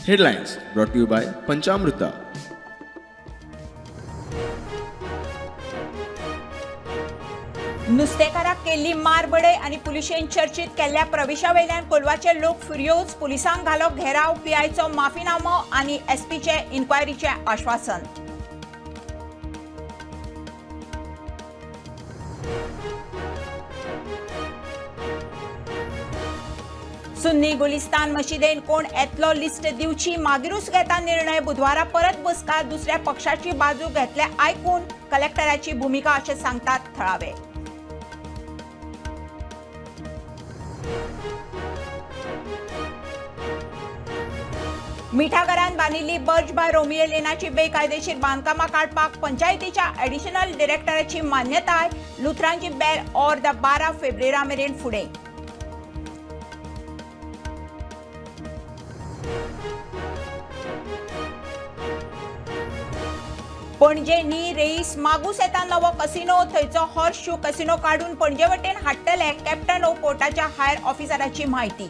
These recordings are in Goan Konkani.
Headlines brought to you by Panchamruta. नुस्तेकाराक केल्ली मारबडय आनी पुलिशेन चर्चीत केल्ल्या प्रवेशा वयल्यान कोलवाचे लोक फुर्योज. पुलिसांक घालो घेराव. पीआयचो माफीनामो आनी एसपीचे इन्क्वायरीचें आश्वासन. सुन्नी गुलिस्तान मशिदेन कोण येतलो लिस्ट दिवची, मागीरूच घेता निर्णय. बुधवारा परत बसका. दुसऱ्या पक्षाची बाजू घेतले आयकून कलेक्टराची भूमिका अशें सांगतात थळावे. मिठागरान बांदिल्ली बर्ज बाय रोमियो लेनाची बेकायदेशीर बांदकामां काडपाक पंचायतीच्या ॲडिशनल डिरेक्टराची मान्यताय. लुथरांची बेल ऑर्द 12 फेब्रुवारी मेरेन फुडें. पणजे नी रेईस मागूस येता नवो कसिनो. थंयचो हॉर्स शू कसिनो काडून पणजे वटेन हाडटले. कॅप्टन ओ पोर्टाच्या हायर ऑफिसराची म्हायती.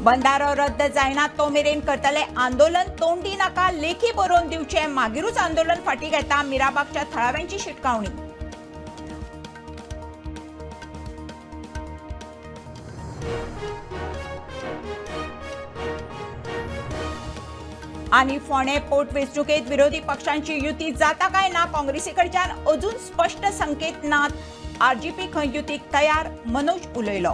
बंधारो रद्द जायना तो मेरेन करतले आंदोलन. तोंडी नाका, लेखी बरोवन दिवचें, मागीरूच आंदोलन फाटी घेता. मिराबागच्या थळाव्यांची शिटकावणी. आणि फोंडें पोटवेंचणुकेत विरोधी पक्षांची युती जाता काय ना, काँग्रेसीकडच्यान अजून स्पष्ट संकेत नात. आरजीपी खंय युतीक तयार, मनोज उलयलो.